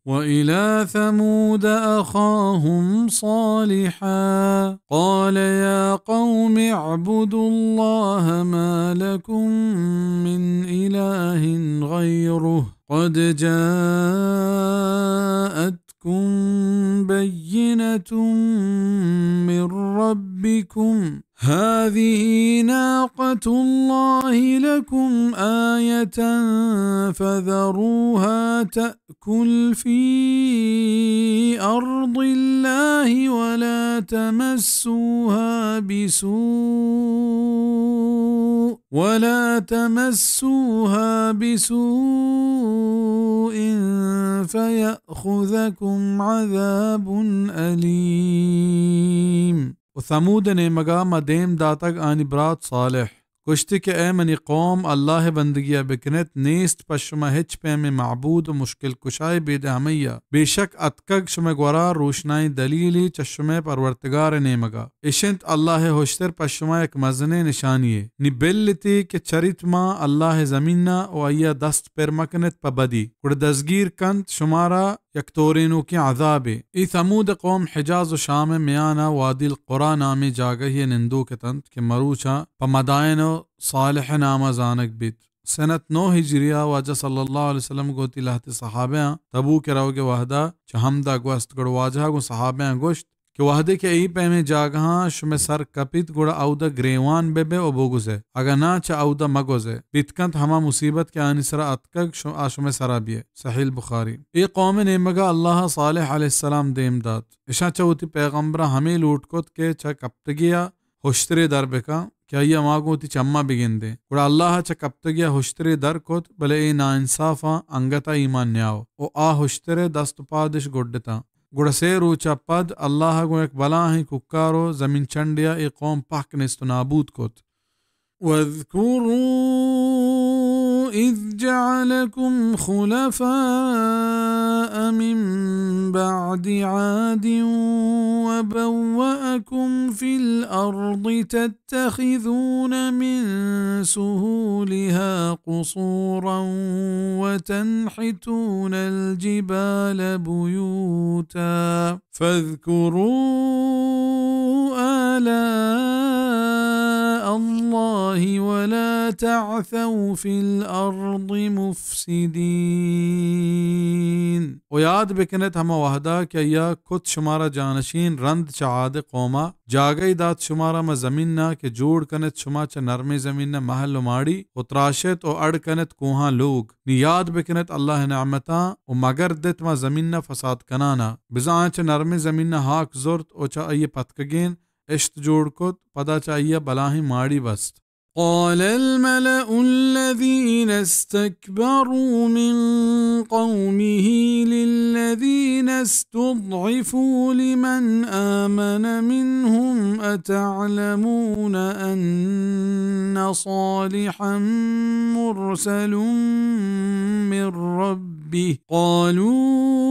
وإلى ثمود أخاهم صالحا قال يا قوم اعبدوا الله ما لكم من إله غيره قد جاءتكم بينة من ربكم هذه ناقة الله لكم آية فذروها تأكل في أرض الله ولا تمسوها بسوء ولا تمسوها بسوء فيأخذكم عذاب أليم۔ و ثمود نیمگا ما دیم داتگ آنی برات صالح۔ گوشتی کہ اے منی قوم، اللہ ء بندگی ء بکنیت، نیست پہ شما ہچ پیمیں معبود و مشکل کشائے بید ہمئی ء۔ بے شک اتکگ شمئے گورا روشنائیں دلیلے چہ شمئے پرورتگار ء نیمگ ء۔ اش انت اللہ ء ہشتر پہ شما یک مزنیں نشانی یے۔ نی بل اتی کہ چریت ما اللہ ء زمین ء و آئی ء دست پر مکنت پہ بدی، گڑا دزگیر کنت شمارا یک تورینوکیں عذابے۔ اے ثمود قوم حجاز و شام میانا وادی القری نامیں جاگہے نندوک اتنت کہ مروچاں پہ مدائن و صالح ناما زانگ بیت۔ سنت نو ہجریہ واجہ صلی اللہ علیہ وسلم گوں وتی لہتے صحابیاں تبوک روگے وہدا چہ ہمدا گوست، گڑا واجہ گوں صحابیاں گوشت کہ وہدے کہ اے پیمیں جاگہاں شمئے سر کپیت، گڑا اودا گریوان بہ بئے و بگوزئے، اگاں ناں چہ اودا مگوزئے۔ بیت کنت ہما مصیبت کہ آنی سرا اتکگ، شم-، آ شمئے سرا بیئے۔ صحیح البخاری۔ اے قوم نیمگا اللہ صالح علیہ السلام دیم دات۔ اشاں چہ وتی پیغمبراں ہمے لوٹ کت کہ چہ کپتگیا ہشترے در بکن کہ آئی ء ما گوں وتی چماں بگندیں۔ گڑا اللہ ء چہ کپتگی ء ہشترے در کت، بلے اے ناانصافاں انگت ء ایمان نیاو و آ ہشتر ء دست و پادش گڈتاں۔ گڑا سے روچ ء پد اللہ ء گوں یک بلاہیں کوکار و زمین چنڈے ء اے قوم پہک نیست و نابود کت۔ واذكروا إذ جعلكم خلفاء من بعد عاد وبوأكم في الأرض تتخذون من سهولها قصورا وتنحتون الجبال بيوتا فاذكروا آلاء الله ولا تعثوا في الأرض مفسدين۔ و یاد بکنت ہما وہدا کہ آیا کت شمارا جانشین رند چہ عاد قوما، جاگہے دات شمارا ما زمینا کہ جوڑ کنت شما چہ نرمیں زمینا محل و ماڑی و تراشت و اڑ کنت کوہاں لوگ۔ نی یاد بکنت اللہ نعمتاں و مگر دت ما زمینا فساد کنانا۔ بزاں آ چہ نرمیں زمینا ہاک زرت و چہ آئی پتکگین اشت جوڑ کت، پدا چہ آئی بلاہیں ماڑی بست۔ قال الملأ الذين استكبروا من قومه للذين استضعفوا لمن آمن منهم أتعلمون أن صالحا مرسل من ربه قالوا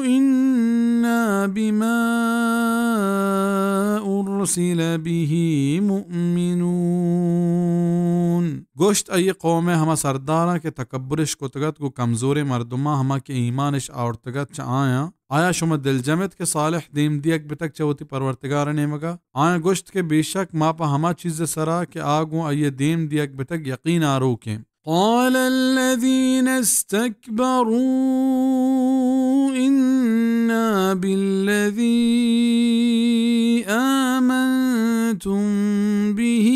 إنا بما أرسل به مؤمنون۔ گوشت، آئی قوم ء ہما سرداراں کہ تکبرش کتگت گوں کمزوریں مردماں، ہما کہ ایمانش آورتگت چہ آیاں، آیا شما دلجم ات کہ صالح دیم دیگ بتگ چہ وتی پرورتگار ء نیمگا؟ آیاں گوشت کہ بے شک ما پہ ہما چیز ء سرا کہ آ گوں آئی ء دیم دیگ بتگ یقین آروکیں۔ قال الذين استكبروا إنا بالذي آمنتم به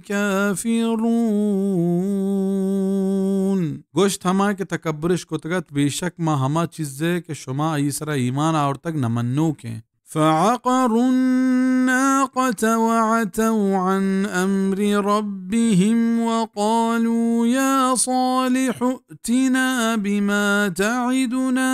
كافرون۔ گوشت، ہما کہ تکبرش کتگت، بے شک ما ہما چیزے کہ شما آئی سرا ایمان آورتگ نہ منوکیں۔ فعقروا الناقة وعتوا عن أمر ربهم وقالوا يا صالح ائتنا بما تعدنا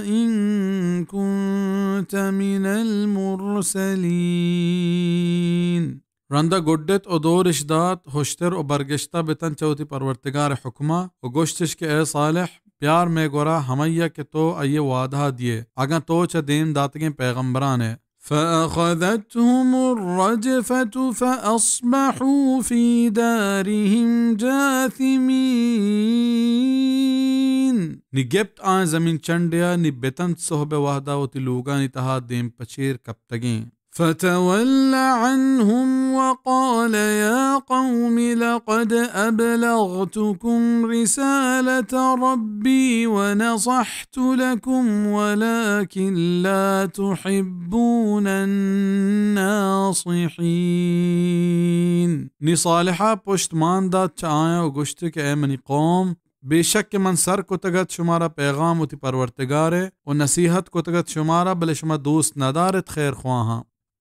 إن كنت من المرسلين۔ رندا گڈت و دورش دات، ہشتر و برگشتہ بتنت چہ وتی پرورتگار ء حکما و گوشتش کہ اے صالح، بیار مئے گورا ہمئیا کہ تو آئی ء وعدہ دیئے، اگاں تو چہ دیم داتگیں پیغمبران ئے۔ فأخذتهم الرجفة فأصبحوا في دارهم جاثمين۔ نی گپت آں زمین چنڈیا، نی بتنت صحب وحدا وتی لوگانی تہا دیم پچیر کپتگیں۔ فتول عنهم وقال يا قوم لقد أبلغتكم رسالة ربي ونصحت لكم ولكن لا تحبون الناصحين۔ نی صالحا پشت مان دات چہ آیاں و گوشت کہ اے منی قوم، بے شک کہ من سر کتگ ات شمارا پیغام وتی پرورتگارئے و نصیحت کتگ ات شمارا، بلے شما دوست ندارت خیر خواہاں۔